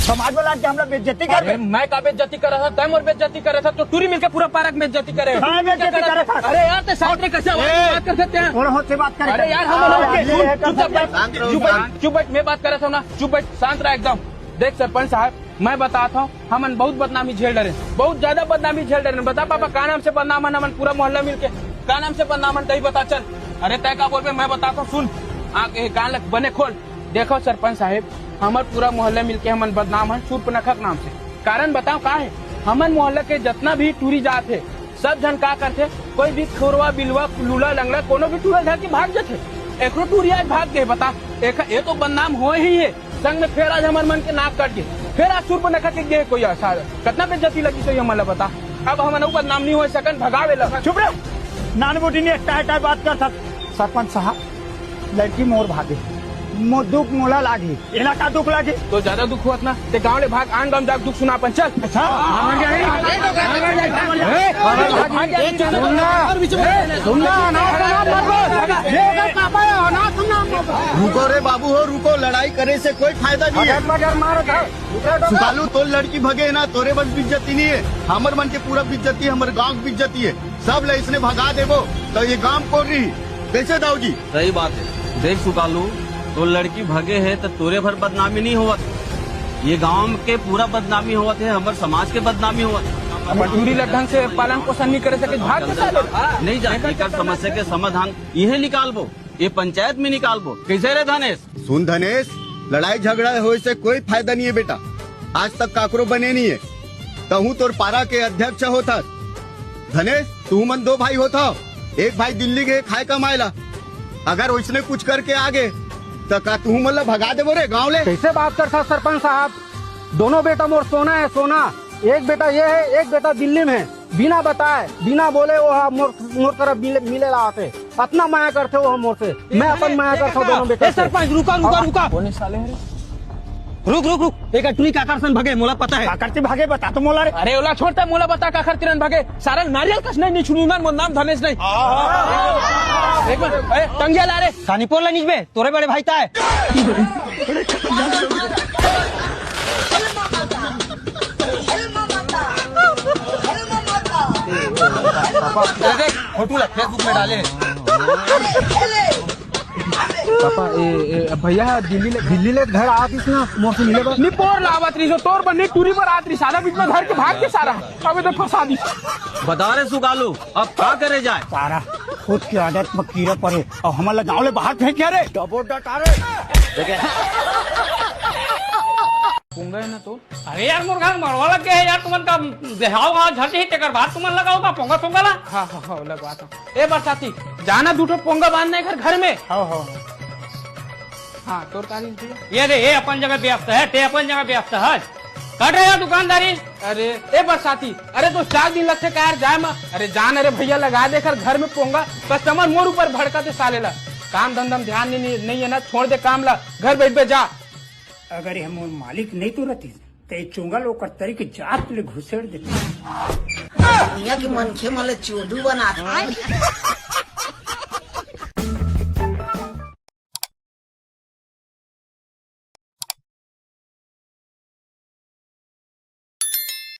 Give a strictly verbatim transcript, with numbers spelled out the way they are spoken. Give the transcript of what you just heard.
समाज वाला के हमला बेइज्जती कर अरे, दे। मैं का बेइज्जती कर रहा था? तैं मोर बेइज्जती कर रहा था, तो टूरी मिलके पूरा पारा के बेइज्जती करे। हाँ, बेइज्जती कर रहा था। अरे यार, ते शांत रहे, कैसे आवाज ए, बात करते हैं? थोड़ा होश से बात करे। अरे यार, हम हाँ, लोग ये सुन, है, चुपचाप बैठ, शांत रहो, चुप बैठ, शांत। चुप बैठ, मैं बात कर रहा था ना, चुप बैठ, शांत रहा एकदम। देख सरपंच साहब, मैं बताता हूँ, हमन बहुत बदनामी झेल डरे, बहुत ज्यादा बदनामी झेल डरे। बता पापा, का नाम से बदनाम हन हमन पूरा मोहल्ला मिलके? का नाम से बदनाम हन, तही बता चल। अरे तय का बोलबे, मैं बताता हूँ, सुन। आ, ए, कान लग बने खोल। देखो सरपंच साहेब, हमर पूरा मोहल्ला मिलके हमन बदनाम हन सूर्पनखा के नाम से। कारण बताओ का है? हमन मोहल्ला के जतना भी टूरी जात है, सब झन का करथे, कोई भी खोरवा, बिलवा, लूला, लंगड़ा, कोनो भी टूरा धर के भाग जथे। एकरो टूरी आज भाग गे, बता। एक, ये तो बदनाम होए ही है, संग में फेर आज हमर मन के नाक कट गे, फेर आज सूर्पनखा के गे कोई आसार। कतना बेइज्जती लगी सही हमन ला बता। अब हमन अउ बदनाम नहीं होए सकन, भगावे ला। चुप रह, नान बूटी नहीं, टाय टाय बात कर सक। सरपंच साहब, लड़की मोर भागे, मो दुख मोला लागी, एला का दुख लागी? तो ज्यादा दुख होत ना, ते गांव ले भाग, आन गांव जाके दुख सुना अपन, चल। अच्छा? ए, सुनना, सुनना, ना सुना, मत बोल। ये अगर पापा है, ना सुनना, मत बोल। रुको रे बाबू हो, रुको, लड़ाई करे से कोई फायदा नहीं है। मगर, मगर मारो, सुकालू, तोर लड़की भगे है ना, तोरे बस बेइज्जती नहीं है, हमर मन के पूरा बेइज्जती है, हमर गांव के बेइज्जती है। सब ला इसने भगा देबो, तो ये गांव कोन रही? कैसे दाऊ जी? सही बात है। देख सुकालू, तोर लड़की भगे है, तो तोरे भर बदनामी नहीं होवत, ये गांव के पूरा बदनामी होवत है, हमर समाज के बदनामी होवत है। अपन टूरी ला ढंग से पालन पोषण नहीं करे सके, भाग के साले। नहीं जा, एकर समस्या के समाधान इहे निकालबो, ये पंचायत में निकालबो। कैसे रे धनेश? सुन धनेश, लड़ाई झगड़ा होए से कोई फायदा नहीं है बेटा। आज तक काकरो बने नहीं है, तहूं तोर पारा के अध्यक्ष होथस। धनेश, तू मन दो भाई होथव, एक भाई दिल्ली गे खाए कमाए ला, अगर ओइसने कुछ करके आ गे, त का तू मन ला भगा देबो रे गांव ले? कैसे बात करथस सरपंच साहब? दोनों बेटा मोर सोना है, सोना। एक बेटा ये है, एक बेटा दिल्ली में है। बिना बताए, बिना बोले वो हा मोर, मोर तरफ मिले, मिले ला आथे। अतना माया करथे वो हा मोर से। मैं अपन माया करथंव दोनों बेटा ए, से। सरपंच, रुका, रुका, रुका। कौन है साले रे? रुक, रुक, रुक। एक टुरी काकर सन भगे, मोला पता है। काकर ती भगे, बता तो मोला रे। अरे, ओला छोड़ ते, मोला बता, काकर तिरन भगे। सारा नारियल कस नहीं, नहीं छुनू ना, मोर नाम धनेश नहीं। एक मिनट, ए, टंगिया ला रे। कानी पोर ला निकबे, तोरे बड़े भाई ताय। अरे देख, फोटो ला Facebook में डाले। पापा, ए, ए, भैया, दिल्ली ले, दिल्ली ले घर आतिस ना, मोर से मिले बर। निपोर लावत रही, जो तोर बर, नहीं टूरी बर आत रही, साला बीच में घर के भाग के सारा, अबे तो फंसा दी। बता रे सुगालू, अब का करे जाए? सारा खुद की आदत में कीड़ा पड़े, और हमला गांव ले बाहर फेंक गया रे। डबो डटा रे। पोंगा है ना तो? अरे यार, मोर घर मरवा लग गया है यार, तुमन का देहाव हा झट ही, तेकर बाद तुमन लगाओ का पोंगा सोंगा ला? हाँ, हाँ, हाँ, लगवाता हूँ। ए बरसाती, जाना दू ठो पोंगा बांधना है घर, घर में। हाँ, हाँ। हाँ, तोर कालीन थी। ये दे, ये अपन जगह व्यस्त है, ते अपन जगह व्यस्त है। कट रहे हो दुकानदारी। अरे, ए बरसाती, अरे तो चार दिन लगथे का यार जाए मा? अरे जान, अरे भैया लगा दे कर घर में पोंगा, कस्टमर मोर ऊपर भड़का दे साले ला। काम धंधा में ध्यान नहीं, नहीं, नहीं है ना, छोड़ दे काम ला, घर बैठ बे जा। अगर ये मोर मालिक नहीं तो रहती, तो ये चोंगा लोग कर तरी के जात ले घुसेड़ देते। दुनिया के मनखे मन ले चोदू बनात।